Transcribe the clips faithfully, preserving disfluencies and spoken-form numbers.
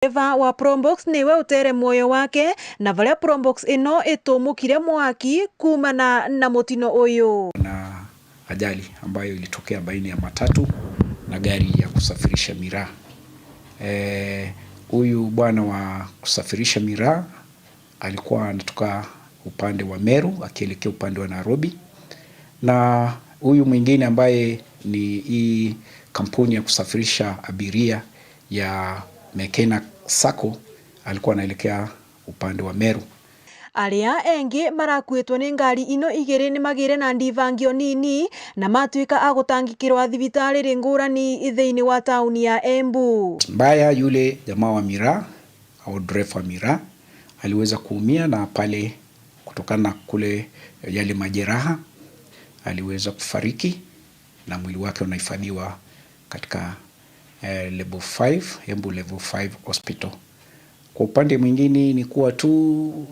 Dereva wa Probox niwe utere muoyo wake, na varia Probox ino itumukire mwaki kuumana na mutino uyu. Na ajali ambayo ilitokea baina ya matatu na gari ya kusafirisha miraa. Eh, huyu bwana wa kusafirisha miraa alikuwa anatoka upande wa Meru akielekea upande wa Nairobi, na huyu mwingine ambaye ni hii kampuni ya kusafirisha abiria ya Mekena Sacco alikuwa anaelekea upande wa Meru. Aria engi marakuitwe ni ngari ino igiri ni magire na ndivangio nini na matuika a gutangikirwa thibitari ri ngurani thiini wa tauni ya Embu. Mbaya, yule jamaa wa miraa au dereva wa miraa aliweza kuumia, na pale, kutokana na kule yale majeraha, aliweza kufariki na mwili wake unahifadhiwa katika, eh, level five, Embu Level five Hospital. Kwa upande mwingine ni kuwa tu,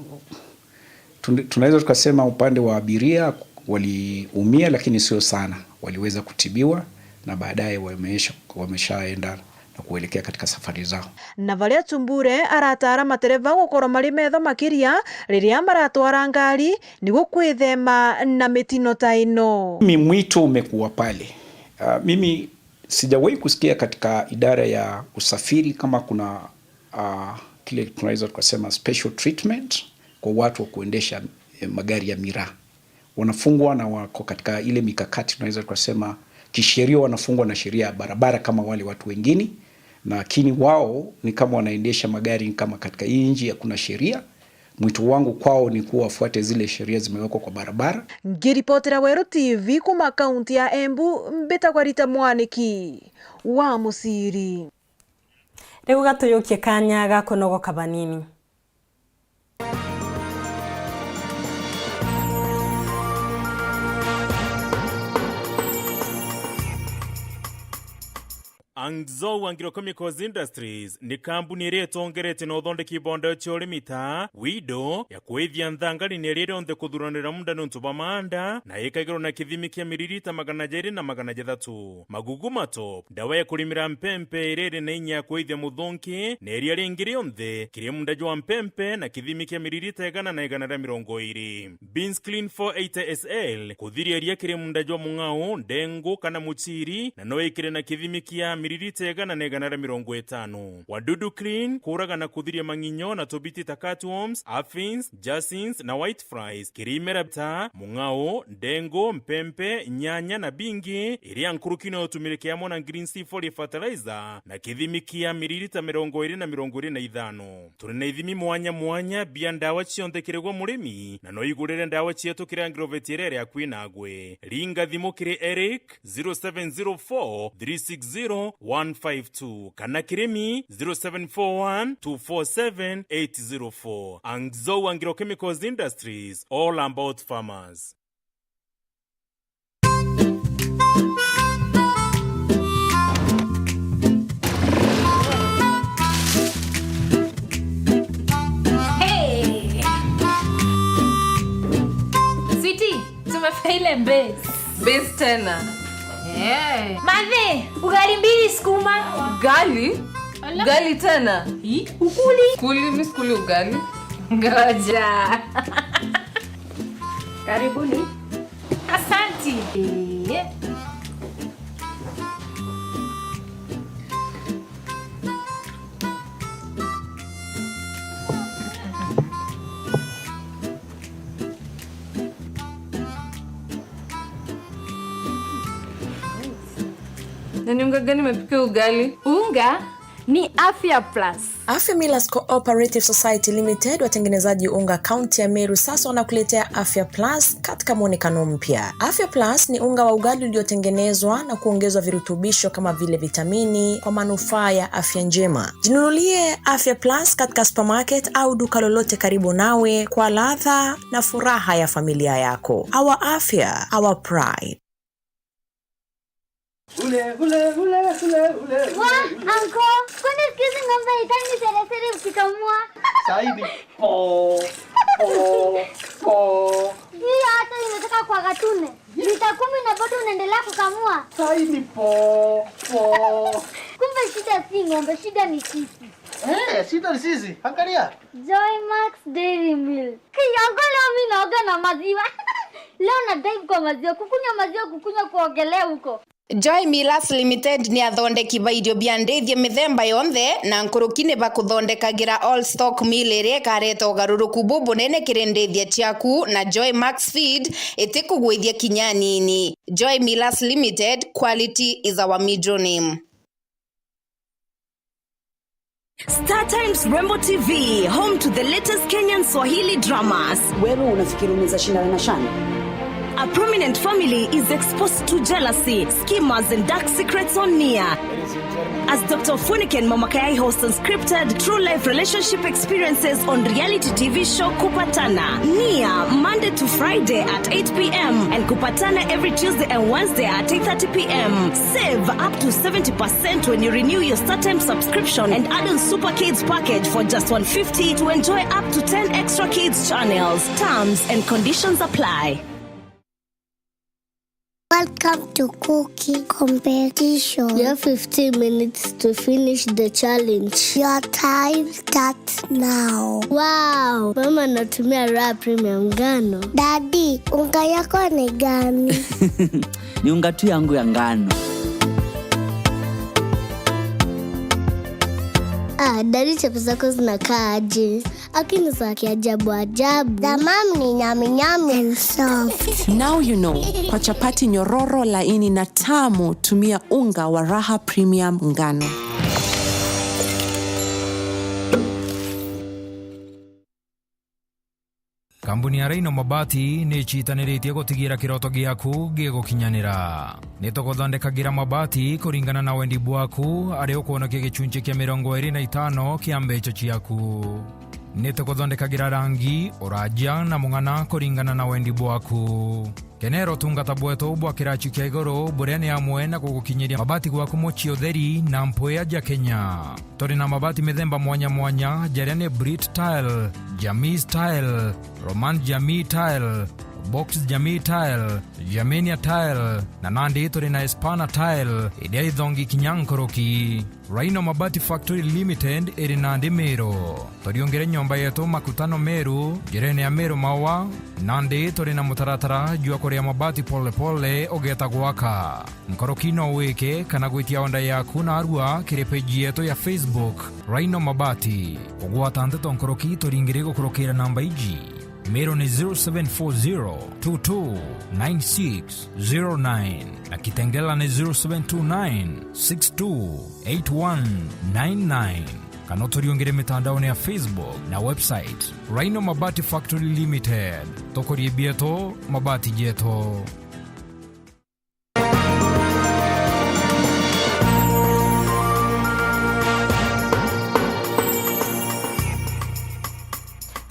tun-, tunaweza tukasema upande wa abiria waliumia, lakini sio sana. Waliweza kutibiwa na baadaye wameisha-, wameshaenda na kuelekea katika safari zao. Na varia Tumbure arataara matereva gukorwo mari metho makiria riria maratwara ngari, niguo kwithema na mitino ta ino. Mimi, mwito umekuwa pale. Ah, mimi sijawahi kusikia katika idara ya usafiri kama kuna, ah, kile tunaweza tukasema special treatment kwa watu wa kuendesha, eh, magari ya miraa. Wanafungwa na wako katika ile mikakati, tunaweza tukasema kisheria wanafungwa na sheria ya barabara kama wale watu wengine, lakini wao ni kama wanaendesha magari kama katika hii nchi hakuna sheria. Mwito wangu kwao ni kuwa wafuate zile sheria zimewekwa kwa barabara. Ngiripotera Weru T V kuma kaunti ya Embu, mbitagwa Rita Mwaniki wa Musiri. Riu gatuyukie kanya ga kunogoka banini. Angzou Agrochemicals Industries ni kambuni iria itongeretie na uthondeki bwa ndawa cia urimi ta Wido ya kwithia nthangari na iria rionthe kuthuranira munda niuntu bwa maanda, na ikagirwa na kithimi kia miririta magana jairi na magana jathatu. Magugu Matop, ndawa ya kurimira mpempe iria iri na inya ya kwithia muthunki na iria ringi rionthe kiri munda jwa mpempe na kithimi kia miririta igana na igana ria mirongo iiri. Beans Clean four eighty S L, kuthiria iria kiri munda jwa mung'ao, ndengu kana muchiri, na no ikire na kithimi kia miririta igana na igana ria mirongo itano. Wadudu Clean, kuraga na kuthiria mang'inyo na tubiti ta cutworms, aphids, jasins na white flies, kiri imera ta mung'ao, ndengu, mpempe, nyanya na bingi, iria nkuruki no utumire kiamwe na Green C forty fertilizer na kithimi kia miririta mirongo iiri na mirongo iiri na ithano. Turi na ithimi mwanya mwanya bia ndawa cionthe kiri gwe murimi, na no igurire ndawa cietu kiri agrovet iria iri akui nagwe. Ringa thimu kiri Eric, zero seven zero four three six zero one five two, kana kiri mi, zero seven four one two four seven eight zero four. Angzou Agrochemicals Industries, all about farmers. Hey! Sweetie, tumefika ile base. Base tena. Eh. Mathe, ugali mbili sukuma. Ugali? Ala. Ugali tena? Hi, ukuli? Kuli, mi sikuli ugali. Ngoja. Karibuni. Asanti. Eh. Na ni unga gani umepika ugali? Unga ni Afya Plus. Afya Millers Cooperative Society Limited, watengenezaji unga kaunti ya Meru, sasa wanakuletea Afya Plus katika mwonekano mpya. Afya Plus ni unga wa ugali uliotengenezwa na kuongezwa virutubisho kama vile vitamini kwa manufaa ya afya njema. Jinunulie Afya Plus katika supermarket au duka lolote karibu nawe kwa ladha na furaha ya familia yako. Our afya, our pride. Ule, ule, ule, ule, ule, ule. Wa, anko, kwani siku hizi ng'ombe haitaki seresere ukikamua? Saidi. Po, po, po. Hiyo hata imetoka kwa katune. Lita kumi na bado unaendelea kukamua. Saidi po, po. Kumbe shida si ng'ombe, shida ni sisi. Eh, Shida ni sisi, angalia. Joy Max Dairy Milk. Kinyongo leo mimi naoga na maziwa. Leo na dive kwa maziwa, kukunywa maziwa, kukunywa kuogelea huko. Joy Millers Limited ni athondeki ba irio bia ndithia mithemba yonthe, na nkuruki ni bakuthondekagira all stock meal iria ikareta ugaruruku bubunene kiri ndithia ciaku, na Joy Max Feed itikugwithia kinya anini. Joy Millers Limited, quality is our middle name. Star Times Rembo T V, home to the latest Kenyan Swahili dramas. Wewe unafikiri unaweza shindana na Shan? A prominent family is exposed to jealousy, schemers, and dark secrets on Nia. As Doctor Funike and Mama Kayai host unscripted true life relationship experiences on reality T V show Kupatana. Nia, Monday to Friday at eight p m and Kupatana every Tuesday and Wednesday at eight thirty p m. Save up to seventy percent when you renew your StarTimes subscription and add on Super Kids package for just one fifty to enjoy up to ten extra kids channels. Terms and conditions apply. Welcome to cooking competition. You have fifteen minutes to finish the challenge. Your time starts now. Wow, mama anatumia Raha Premium ngano. Daddy, unga yako ni gani? Ni unga tu yangu ya ngano. Ah, daddy, chapati zako zinakaa aje? Lakini za kiajabu ajabu. The mom ni nyami nyami and soft. Now you know, kwa chapati nyororo, laini na tamu, tumia unga wa Raha Premium ngano. Kambuni ya Rhino Mabati ni icitaniritie gutigira kiroto giaku gigukinyanira. Ni tuguthondekagira mabati kuringana na wendi bwaku, ari ukwonokia gicunci kia mirongo iri na itano kia mbeca ciaku. Ni tuguthondekagira rangi, uraja na mung'ana kuringana na wendi bwaku. Kenera utungata bwetu bwa kiraci kia iguru, buria ni amwe na gugukinyiria mabati gwaku mucii utheri na mpwia ja Kenya. Turi na mabati mithemba mwanya mwanya, jaria ni Brit Tile, Jamii Tile, Roman Jamii Tile, Box Jamii Tile, Germania Tile, na nandi turi na Espana Tile, iria ithongi kinya nkuruki. Rhino Mabati Factory Limited iri nandi Meru. Turiungire nyomba yetu Makutano Meru, njirene ya Meru Maua, nandi turi na mutaratara jwa kuria mabati pole pole ugeta gwaka. Nkuruki no wike kana gwitia onda yaku narua kiri page yetu ya Facebook, Rhino Mabati. Kugwata nteto nkuruki turingire gukurukira namba iji. Meru ni zero seven four zero two two nine six zero nine na Kitengela ni zero seven two nine six two eight one nine nine. Kana uturiungire mitandaoni ya Facebook na website, Rhino Mabati Factory Limited. Tukurie bietu, mabati jetu.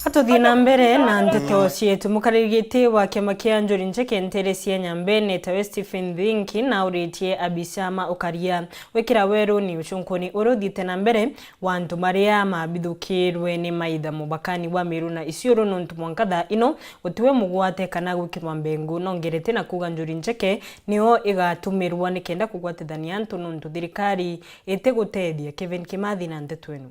Atuthii na mbere na nteto cietu. Mukariri giti wa kiama kia Njuri Ncheke ntere cia Nyambene tawe Stephen Thinki nauritie abicama ukaria wikira weruni ucunkuni uria uthiite na mbere wa antu maria mabithukirwe ni maitha mubakani wa Meru na Isiolo, nontu mwanka thaa ino gutiwe mugwate kana gwikirwa mbengu. Nongerete na kuuga Njuri Ncheke nio igatumirwa nikenda kugwatithania antu, nontu thirikari itigutethia. Kevin Kimathi na nteto ino.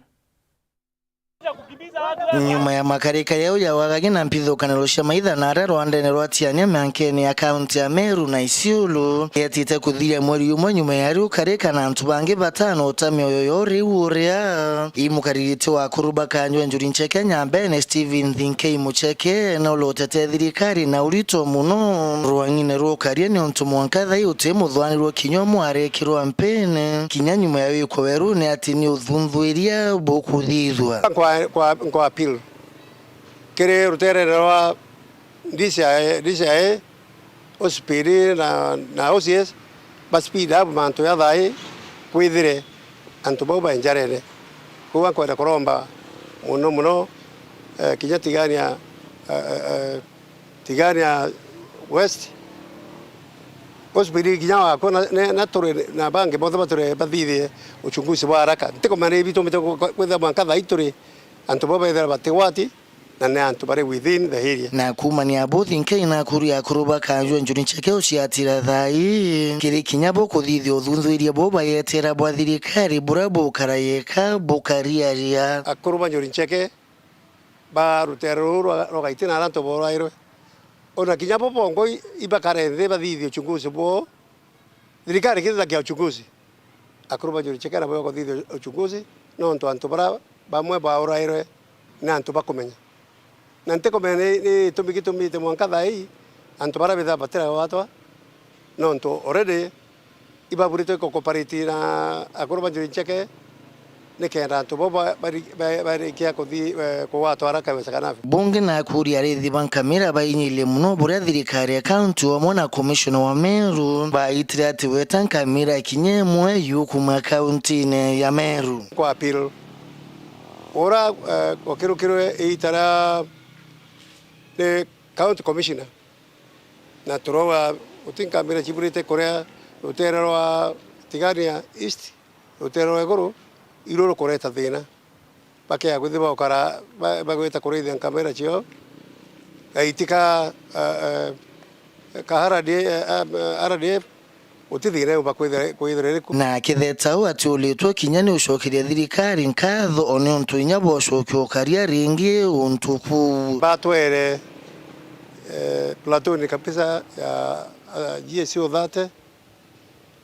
Nyuma ya makarika yau ya wagagi na mpithukaniro cia maitha na aria rwandene rwa Tiania miankene ya kaunti ya Meru na Isiolo, yetite kuthiria mweri umwe nyuma ya riu karika na antu bangi batano uta mioyo yo riu uria. Imukarigiti wa kuruba kanjwe Njuri Ncheke Nyambene Stephen Thinkei Mucheke na ulotete thirikari na urito muno rwang'ine rwa ukaria, niontu mwanka thai uti muthwanirwo kinya umwe arekirwa mpene kinya nyuma ya wikwa weruni ati ni uthunthuiria bukuthithua. Kwa, kwa, kwa appeal kiri ruterere rwa D C I, D C I, O C P D na, na O C S ba speed up mantu ja thai kwithire antu bau bai njarene. Kwou nkwenda kuromba muno muno, eh, kinya Tigania, eh, eh, eh, Tigania West, O C P D kinya wakwa na, na, na turi na bangi bonthe baturi bathithie uchunguzi bwa haraka. Ntikumenya ni bitumite kwithira mwanka thai turi antu bau bethira batigwati, Na ni antu bari within the area. Na kuumania abo, Thinkei na akuria akuru ba Kanjwe Njuri Ncheke uciatira thaa ii kiri kinya bo kuthithia uthunthuria bo bayetera bwa thirikari buria bukara yeka bukariaria. Akuru ba Njuri Ncheke ba rutere ruru rwa, rwa Gaiti na aria antu borairwe. Ona kinya bo bongo i-, ibakare nthi bathithie uchunguzi bwoo. Thirikari ikithithagia uchunguzi. Akuru ba Njuri Ncheke nabo bakuthithia uchunguzi, nontu antu baria bamwe baurairwe ni antu bakumenya. Na ntikumenya ni, ni gitumi gitumite mwanka thaa ii antu baria bithagwa batiragwatwa, nontu already ibaburitwe iko cooperate na akuru ba Njuri Ncheke, nikenda antu bo ba-, bari-, ba-, barikia kuthi-, eh, kugwatwa haraka iwezekanavyo. Bungi na akuria arithi ba nkamira bainyirie mono buria thirikari ya kaunti umwe na komishona wa Meru baitire ati weta nkamira kinya imwe yu kuuma kauntine ya Meru. Kwa appeal, ura, eh, ukirukirwe iita ria, ni county commissioner, na turauga guti nkamira ciburite kuria rutere rwa Tigania East, rutere rwa iguru, iru rukureta thina. Bakea kwithi baukara, ba-, bagwita kurithia nkamira ciao, gaiti ka, eh, eh, ka R D, eh, eh, R D F, guti thina yumba kwithira, kwithira iriku. Na akitheta uu atiuritwe kinya ni ucokeria thirikari nkatho o niuntu inya bwocokia ukaria ringi untu kuu. Batwere, eh, platoon kabisa ya, ya G S O thirty,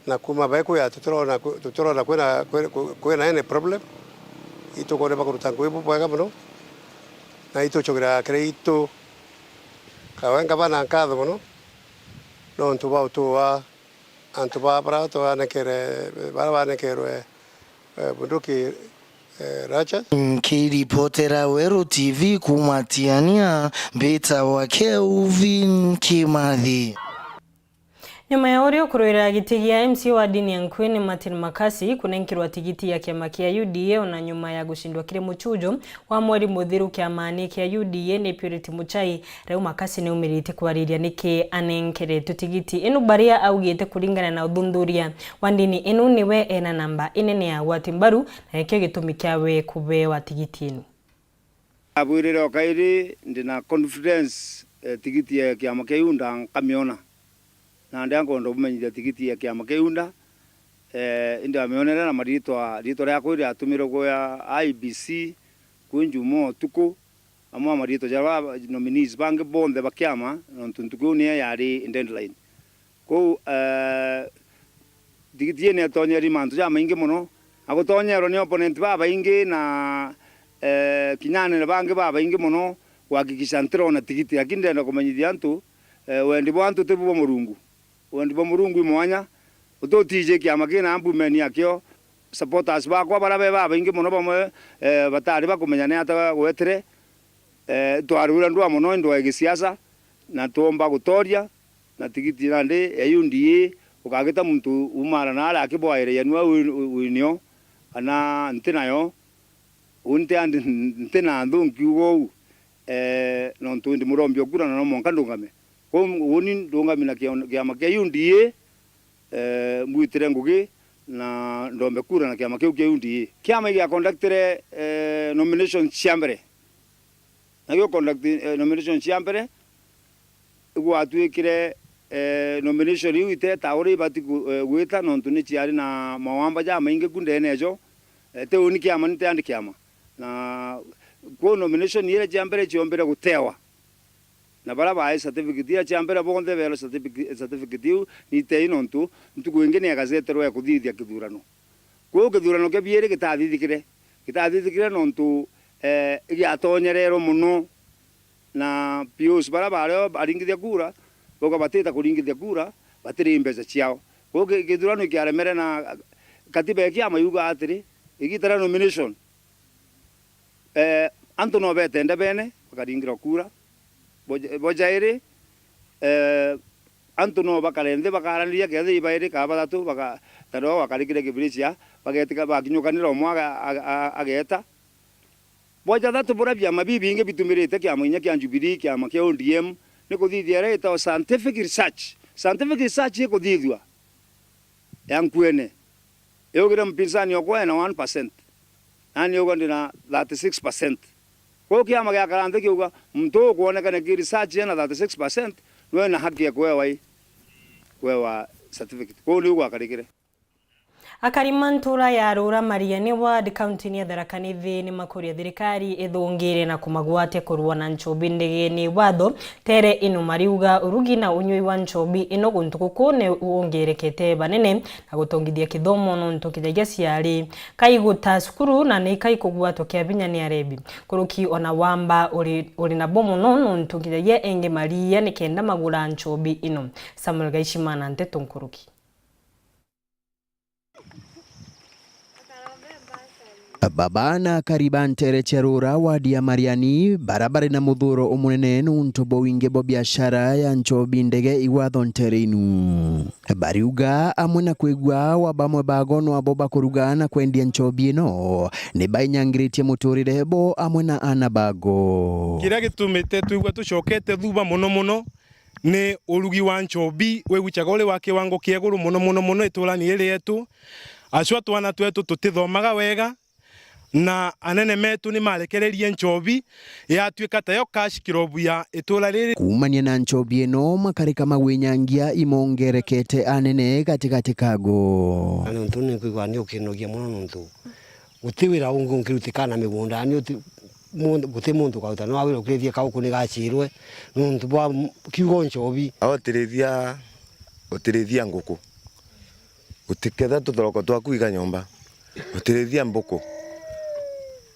na kuuma bae kuya tutirona kwi-, tutirona kwina, kwi-, kwi-, kwina any problem. Itukwona bakuruta ngugi bubwega mono, na itucokeria kiri itu kawe ngabana nkatho mono, nontu bwa utua antu ba-, bara twanekere, bara banekerwe, eh, bunduki, eh, Russia. Nkiripotera Weru T V kuuma Tiania, mbitagwa Kelvin Kimathi. Nyuma ya uria ukurwira giti gia M C A wa ndini ya Nkuene Martin Makasi kunenkerwa tigiti ya kiama kia U D A, ona nyuma ya gucindwa kiri muchujo wa mweri muthiru kiamani kia U D A ni Purity Muchai, riu Makasi ni umiritie kwariria niki anenkeretwe tigiti inu, baria augite kuringana na uthuthuria wa ndini inu niwe ena namba inene ya gwati mbaru, na nikio gitumi kiawe kubewa tigiti inu. Abwirire o kairi, ndi na confidence, eh, tigiti ya kiama kia U D A nkamiona. Na ndi ankwenda bumenyithia tigiti ya kiama kia U D A, eh, indi amionere na maritwa, ritwa riakwa riatumirwe kuya I E B C kwi Njumaa utuku, amwe a maritwa ja ba nominees bangi bonthe ba kiama, nontu ntuku iu niyo yari deadline. Kwou, eh, tigiti ii niatonyeri mantu jamaingi mono, na gutonyerwa ni opponent babaingi na, eh, kinya anene bangi babaingi mono kuhakikisha ntirona tigiti. Lakini ndenda kumenyithia antu, eh, wendi bwa antu tibu bwa Murungu. Wendi bwa Murungu i mwanya, ututiji kiama kina mpumeni akio, supporters bakwa bara be babaingi mono bamwe, eh, batari bakumenya ni ata gwetire, eh, twarwira ndwa mono indi wa gisiasa, na twomba gutoria, na tigiti nandi ya U D A, ukagita muntu umara na aria akibwaire yanua wi-, wi-, winio, kana nti nayo, uu nti andi nti na nthu nkiuga uu, eh, nontu ndi murombi o kura na no mwanka ndungame. Kwou uni ndungami na kia-, kiama kia U D A, eh, mbwitire ngugi na ndombe kura na kiama kiu kia U D A. Kiama igia conductire, eh, nominations cia mbere. Nagio conduct, eh, nominations cia mbere, igwatwikire, eh, nomination iu iteta uria ibati ku-, eh, gwita, nontu ni ciari na mawamba jamaingi ku ndene ejo. Eh, ti uni kiama, ni ti andi kiama. Na kwou nomination iria cia mbere ciombire gutewa. Na baria baai certificate iria cia mbere bonthe beerwe certificate, certificate iu ni itei, nontu ntuku ingi ni igaceterwa ya kuthithia kithurano. Kwou kithurano kia biiri gitathithikire, gitathithikire nontu, eh, igiatonyererwe mono, na P Os baria bario baringithia kura, bauga batita kuringithia kura, batiri mbeca ciao. Kwou ki-, kithurano ikiaremere, na katiba ya kiama yuga atiri, igita ria nomination, eh, antu no bete ndebene, bakaringirwa kura. Bo ja-, bo jairi, eh, antu no bakare nthi, bakaraniria kethira ibairi kana bathatu, baka-, ta no bakarikire kibiricia, bagetika-, bakinyukanira umwe aga-, aga-, a-, ageeta. Bo jathatu buria biama bibingi bitumirite kiama inya kia Jubilee, kiama kia O D M, ni kuthithia iria itagwa scientific research. Scientific research ikuthithua ya Nkuene. Yugire mpinzani okwa ena one percent. Nani ugwa ndi na thirty-six percent. Kwou kiama giakara nthi kiuga, muntu ukwonekana ki research ena thirty-six percent, nwe na haki ya kwewa i, kwewa certificate. Kwou niu gwakarikire. Akari ma ntura ya Rura Mariani Ward, kaunti-ini ya Tharaka Nithi, ni makuria thirikari ithungire na kumagwatia kurua na nchobi ndegeni watho. Tere ino mariuga urugi na unyui wa nchobi ino guntu guku ni wongerekete banene na gutongithia kithomo nontu kijagia ciari kaiguta cukuru na ni kaikugwatwa kia binya ni arebi. Kuruki ona wamba uri, uri nabo mono nontu kijagia engi maria ni kenda magura nchobi ino. Samuel Gaishima na nteto nkuruki. Baba na akari ba ntere cia Rura, wadi ya Mariani, bara bari na muthuro umunene nuntu bwa wingi bwa biashara ya nchobi ndege igwatho ntere inu. Bariuga amwe na kwigua wa bamwe bago nwabo bakuruga na kwendia nchobi ino, ni bainyangiritie muturire bo amwe na ana bago. Kiria gitumite twigua tucokete thuba mono mono, ni urugi wa nchobi wigwicaga uri wa kiwango kia iguru mono, mono, mono iturani riri rietu. Acua twana twetu tutithomaga wega, na anene metu ni marekererie nchobi yatuika tayo cash crop ya itura riri. Kuumania na nchobi ino, makarika ma gwinyangia imongerekete anene gatigati kago. Na nontu ni nkwigua ni ukinogia mono nontu guti wira ungi unkirutika na migunda, ni uti-, muntu, guti muntu ukauta no awire ukirithia kauku ni gacirwe nontu bwa m-, kiugo nchobi. Utirithia, utirithia nguku, utiketha tuthoroko twaku iga nyomba, utirithia mbuku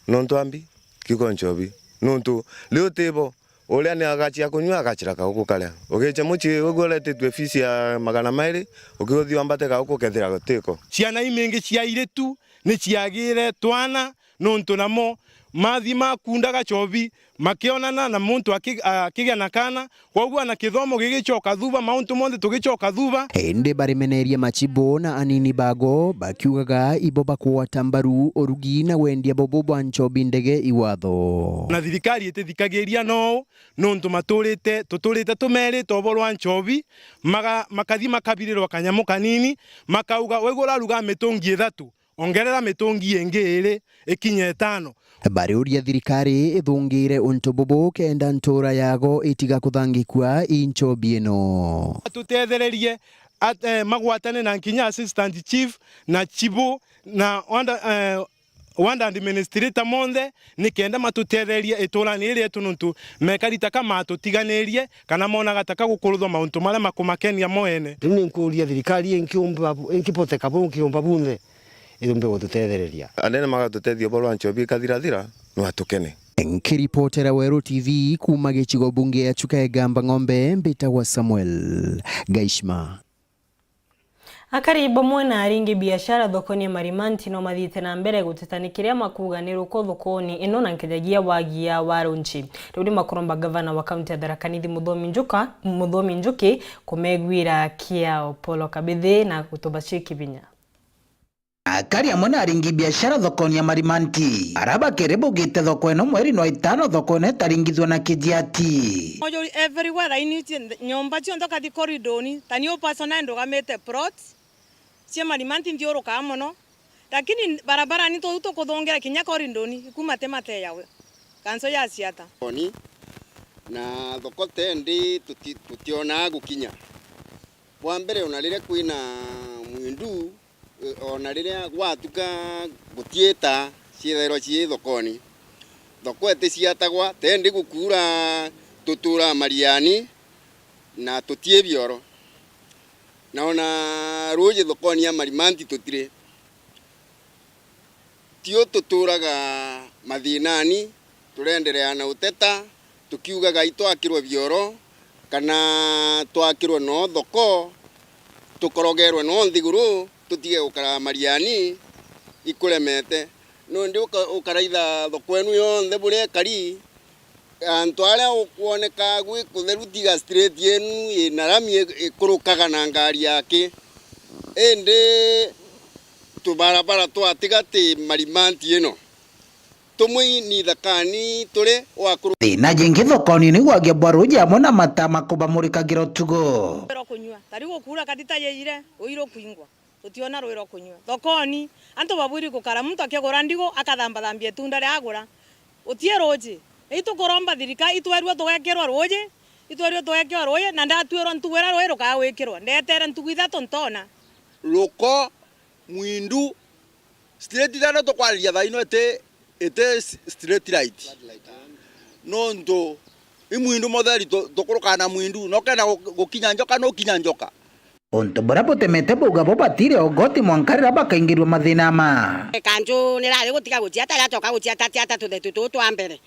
nontu ambi kiugo nchobi, nontu riu utibo. Uria ni agachia kunyua, agachira kauku karia. Ugicha mucii, wigua uretetue fees ya magana mairi, ukiuthi wambate kauku, ukethira gutiko. Ciana imingi cia airitu ni ciagire twana, nontu namo mathi makundaga chobi, makionana na muntu aki-, akigia na kana, kwou ana kithomo gigicoka thuba, mauntu monthe tugicoka thuba. Indi barimeneria machibu na anini bago, bakiugaga ibo bakugwata mbaru urugi na wendia bobo bwa nchobi ndege iwatho. Na thirikari itithikagiria nou, nontu maturite, tuturite tumerite uboro wa nchobi, maga-, makathi makabirirwa kanyamu kanini, makauga, "Wigua uraruga mitungi ithatu, ongerera mitungi ingi iri, ikinye itano." Bariuria thirikari ithungire untu bubu kenda ntura yago itiga kuthangikua i nchobi ino. Atutethererie at-, eh, magwatane na nkinya assistant chief na chibu na wanda, eh, ward administrator monthe, ni kenda matutetherie iturani riri rietu, nontu mekari taka matutiganirie, kana monaga taka gukuruthwa mauntu maria makumakenia mo ene. Riu ni nkuria thirikari inkiumba bu-, inkiboteka bu-, nkiumba bunthe, iyumbe gututethereria. Anene magatutethia uboro wa nchobi ikathirathira, no atukene. Nkiripotera Weru T V kuuma gicigo bunge ya Chuka Igamba Ng'ombe, mbitagwa Samuel Gaishma. Akari bamwe na aringi biashara thokoni ya Marimanti no mathiite na mbere guteta ni kiria makuuga ni ruko thokoni ino na nkejagia wagia wa runchi. Riu ni makuromba gavana wa kaunti ya Tharaka Nithi Muthomi Njuka, Muthomi Njuki kumegwira kiao. Polo Kabithi na gutubacia kibinya. Akari amwe na aringi biashara thokoni ya Marimanti, ara bakiri bugite thoko ino mweri nwa itano, thoko ino itaringithua na kijiati. Mojori everywhere, raini cie-, nyomba cionthe ukathi koridoni, ta niu personal ndugamite plot cia Marimanti nthiurukaa mono, lakini barabarani tuu tukuthungira kinya koridoni, ikuma ti mateya we. Kanso ya Siata. Oni, na thoko tendi tuti-, tutionaa gukinya. Bwa mbere, ona riria kwina mwindu, ona riria gwatuka gutiita, ciithairwa cii thokoni. Thoko iticiatagwa, tendi gukuura, tuturaa mariani, na tutii bioro. Na ona ruuji thokoni ya Marimanti tutiri. Tio tuturaga mathinani, turenderea na uteta, tukiugaga itwakirwe bioro, kana twakirwe no thoko, tukorogerwe no nthiguru, tutige gukara mariani, ikuremete. Nundi uka-, ukaraitha thoko enu yonthe buria ikari, antu aria ukwoneka gwi kutheru, tiga street yenu ina rami i-, ikurukaga na ngari yaki. Indi tubarabara twa tigati Marimanti ino, tumwe ni ithakani turi wakuru. Thina jingi thokoni ni gwagia bwa ruuji amwe na mataa makubamurikagira utugo. Rwa kunyua, ta riu gukuura katita yeyire, uiru kwingwa. Tutiona rui rwa kunyua. Thokoni, antu babwiri gukara, muntu akigura ndigu, akathambathambia itunda ria agura. Utii ruuji, Itukuromba thirikari itwerue tugekirwa ruuji, itwerue tugekirwa ruuji, na ndatuirwa ntugu iria ruuji rukaa gwikirwa. Ndetere ntugu ithatu ntoona. Ruko, Mwindu, street ithano tukwariria thaa ino iti, iti s-, street light. Nontu i Mwindu mutheri tu-, tukurukaa na Mwindu, na ukenda gu-, gukinya njoka, nukinya njoka. Untu buria butemete bauga bo batiri ogoti mwanka riria bakaingirua mathina ma. Kanju nirari gutiga guciata, riacoka guciata, ciata tuthetu tuu twa mbere.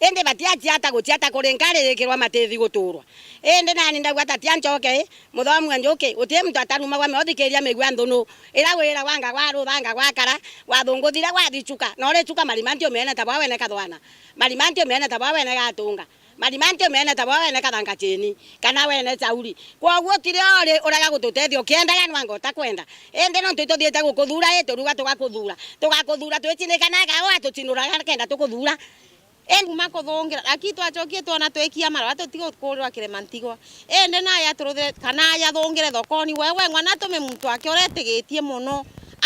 Indi batiaciata guciata kuri nkari yikirwa matithi guturwa. Indi nani ndauga tatia ncoke, muthomi wa Njuki, guti muntu atarumagwa miothi kiria migua nthunu, ira wiragwa ngagwa ruthanga gwakara, wathunguthire gwathi cuka, na uri cuka marimanti umiene ta bwa wene kathwana, marimanti umiene ta bwa wene gatunga. Marimanti umiene ta bwa wene kathanga cheni, kana wene chauri. Kwoguo tiri ori urega gututethia ukiendaga nwanga utakwenda. Indi nontu ituthiite gukuthura, ii turuga tugakuthura. Tugakuthura twicinikanaga, uu atucinuraga kenda tukuthura. Indi kuma kuthungira, lakini twacokie twona twikia marua tutigukurirwa kirema ntigwa. Indi naja turuthire, kana aja athungire thokoni, we wengwa natume muntu ake uretigitie mono.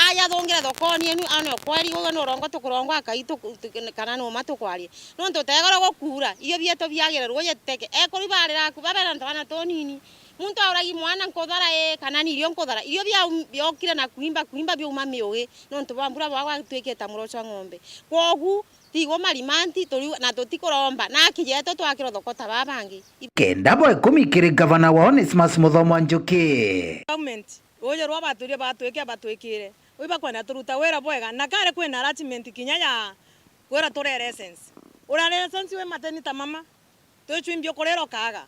Aja athungire thokoni, enu aone ukweri, uyu ni urongo tukurongwa akai tuku-, tu-, kana ni uma tukwaria. Nontu tegoro gukuura, io bietu biagire ruuji tuteke. Ekuru ibarira aku, babera na twana tunini. Muntu auragi mwana nkuthara ii, kana ni irio nkuthara. Io biaum-, biokire na kuimba, kuimba biauma miugi, nontu bwa mbura bwagwa gwatuikite ta muro jwa ng'ombe. Kwogu, tigwa marimanti, turi-, na tutikuromba, na aki jetu twakirwe thoko ta baa bangi. Kenda bwa ikumi kiri gavana wa Onesmus Muthomi wa Njuki. Government, ruuji rwa batwirie batwike, batwikire. Ui bakwenda turuta wira bwega, na kari kwina arrangement kinya ya kwira turere essence. Urare essence wi mateni ta mama, twicwimbi ukurira ukaaga.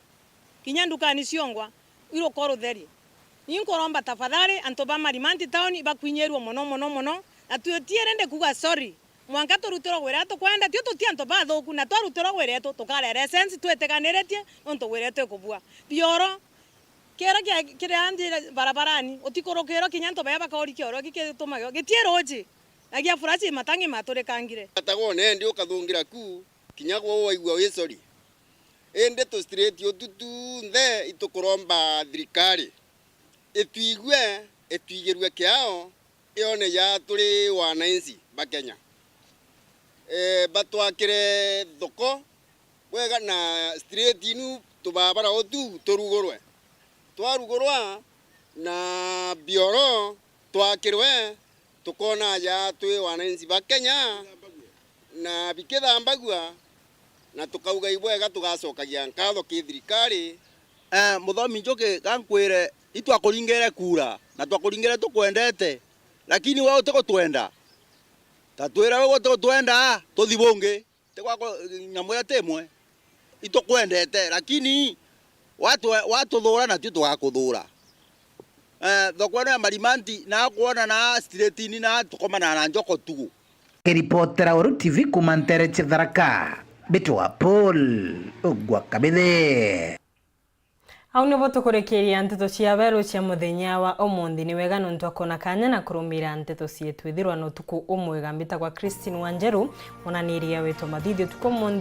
Kinya ndukani ciongwa, iruka rutheri. Ni nkuromba tafadhali antu ba Marimanti town ibakwinyirue mono, mono, mono, na twitiire ndi kuuga sorry. Mwanka turutirwe wira tukwenda, tio tuti antu bathuku, na twarutirwa wira etu, tukarere essence twitiganiritie, nontu wira etu ikubua. Bioro, Kioro kia, kiria nthi barabarani, utikurukirwa kinya antu baya bakauri kioro giki gitumagirwa, gitii ruuji, na gia furashi matangi maturikangire. Atagwo nendi ukathungira ku, kinya gwo waigua wi sorry. Indi tu street utu tunthe itukuromba thirikari itwigue, itwigirue kiao, ione ja turi wananchi ba Kenya. Eh, batwakire thoko bwega na street inu tubabara utu turugurwe. Twarugurwa na bioro twakirwe, tukona ja twi wananchi ba Kenya na bikithambagua, na tukauga ibwega tugacokagia nkatho ki thirikari. Eh, Muthomi Njuki, gankwire, itwakuringire kura, na twakuringire tukwendete, lakini we utigutwenda. Ta twira we utigutwenda, tuthi bungi. Ti gwakwa, nyamu iria ti imwe. Itukwendete, lakini watwe-, watuthuura, natui tugakuthura. Eh, thoko ino ya Marimanti, na kwona na street-ini, na tukomana na njoko tugu. Kiripotera Weru T V kuuma ntere cia Tharaka, mbitwa Paul Ogwa Kabithe. Au nibo tukurikiria nteto cia Weru cia muthenya wa umunthi. Ni wega nontu akona kanya na kurumira nteto cietu. Ithirwa na utuku umwega. Mbitagwa Christine Wanjeru, munaniria witwa Mathithi utuku umunthi.